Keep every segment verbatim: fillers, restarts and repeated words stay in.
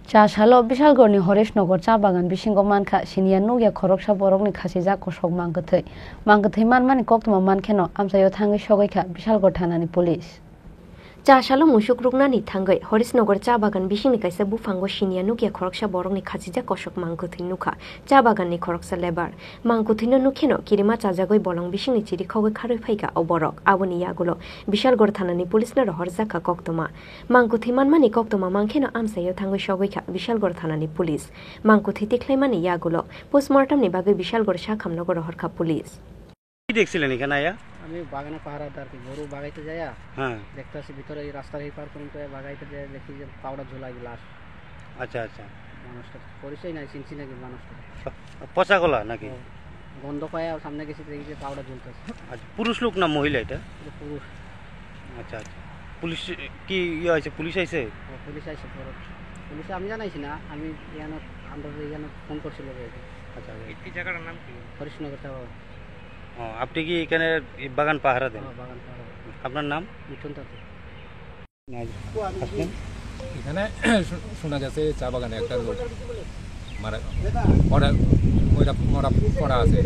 Cha salo Bishalgorni Horisnagar cha bagan bisingo mankha siniya nukya khoroksa borokni khachijak kosok mangkwthwi. Mangkwthwi manmani koktwma mankheno amchaio thangwi sogwi kha Bishalgor thanani police. Cha salo musuk ruknani thangwi Horisnagar cha bagan bisingni kaisa buphango siniya nukya khoroksa borokni khachijak kosok mangkwthwi nukha cha baganni khoroksa lebar. Mangkwthwino nukkheno kirima chajagwi bolong bisingni chiri khogwi kharwi phaikha o borok. Aboni yagulo Bishalgor thanani police no rohorjakha koktwma. Mangkwthwi manmani koktwma mankheno amchaio thangwi sogwi kha Bishalgor thanani police. Mangkwthwi tikhlaimani yagulo postmortem ni bagwi Bishalgor sakhamnogo rohorkha police. কি দেখছিলেন এখানে আয়া? আমি বাগানে পাহারাদার, কি গরু বাগাইতে যাইয়া হ্যাঁ। দেখতে আসি ভিতরে এই রাস্তার এই পার পর্যন্ত বাগাইতে যাই, দেখি যে পাউডার ঝুলাই লাশ। আচ্ছা, আচ্ছা। মানুষটা পরিচয় নাই, চিনছি নাকি মানুষটা। পচা গলা নাকি? ও, গন্ধ পায় আর সামনে গেছি, দেখি যে পাউডার ঝুলতেছে। আচ্ছা, পুরুষ লোক না মহিলা এটা? এটা পুরুষ। আচ্ছা, আচ্ছা। পুলিশ কি ইয়ে হয়েছে? পুলিশ আইছে? ও, পুলিশ আইছে পরে। পুলিশে আমি জানাইছি না, আমি ইয়ানো, আমরা ইয়ানো ফোন করছিল যে। আচ্ছা, আচ্ছা। এই, এই জায়গাটার নাম কি? হরিশনগর চা বাগান। ও, আপনি কি এখানে এই বাগান পাহারা দেন? হ্যাঁ, বাগান পাহারা। আপনার নাম? মিঠুন তাঁতি। আসলেন? এখানে শু-, শোনা গেছে চা বাগানে একটা লোক মারা, পড়া, মরা, মরা পড়া আছে।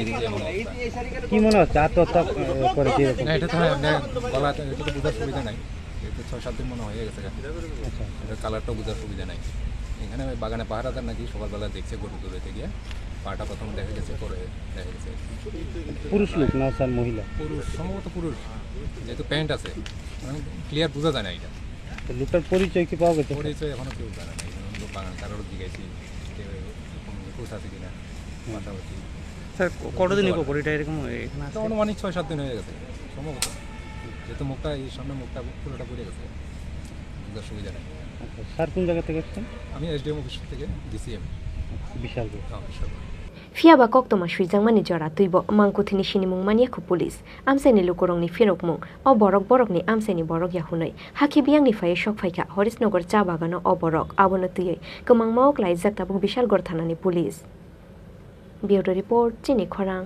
এদিকে যেমন অবস্থা। কি মনে হচ্ছে? আত্মহত্যা, আহ, করে কি এরকম? না, এটা তো হয়, আপনার গলা, এটা তো বোঝার সুবিধা নাই। এই তো ছয় সাত দিন মনে হয় হয়ে গেছে। আচ্ছা। এটা কালারটাও বোঝার সুবিধা নাই। এখানে ওই বাগানে পাহারাদার নাকি সকালবেলা দেখছে গরু দৌড়াইতে গিয়ে, পাটা প্রথম দেখা গেছে, পরে দেখা গেছে। পুরুষ লোক না স্যার, মহিলা? পুরুষ, সম্ভবত পুরুষ, যেহেতু প্যান্ট আছে, মানে ক্লিয়ার বোঝা যায় না এটা। তো লোকটার পরিচয় কি পাওয়া গেছে? পরিচয় এখনো কেউ জানে না, এই জন্য বাগান কারোর জিজ্ঞাসি, কেউ এরকম নিখোঁজ আছে কিনা, হুম। পাশাপাশি। স্যার, ক-, কতদিন হতে পারে। পর এটা এরকম এখানে তো আছে? আনুমানিক ছয় সাত দিন হয়ে গেছে, সম্ভবত। যেহেতু মুখটা, এই সামনে মুখটা পুরোটা পুড়ে গেছে, বুঝার সুবিধা নেই। আচ্ছা, স্যার কোন জায়গা থেকে এসছেন? আমি এসডিএম অফিস থেকে, ডিসিএম। বিশালগড়। হ্যাঁ, Bishalgarh. Phiya ba koktwma swijakmani jora twibo mangkwthwini sinimung manya kho police. Amchaini lukurokni phirokmung, o borok borokni amchaini borok ya hwnwi. Hakhe biyangni phaiwi sok phaikha Horisnagar cha bagano o borok, abono twiwi kwmangma o klaijak tabuk Bishalgarh thanani police. Bureau Report, Chini Khorang.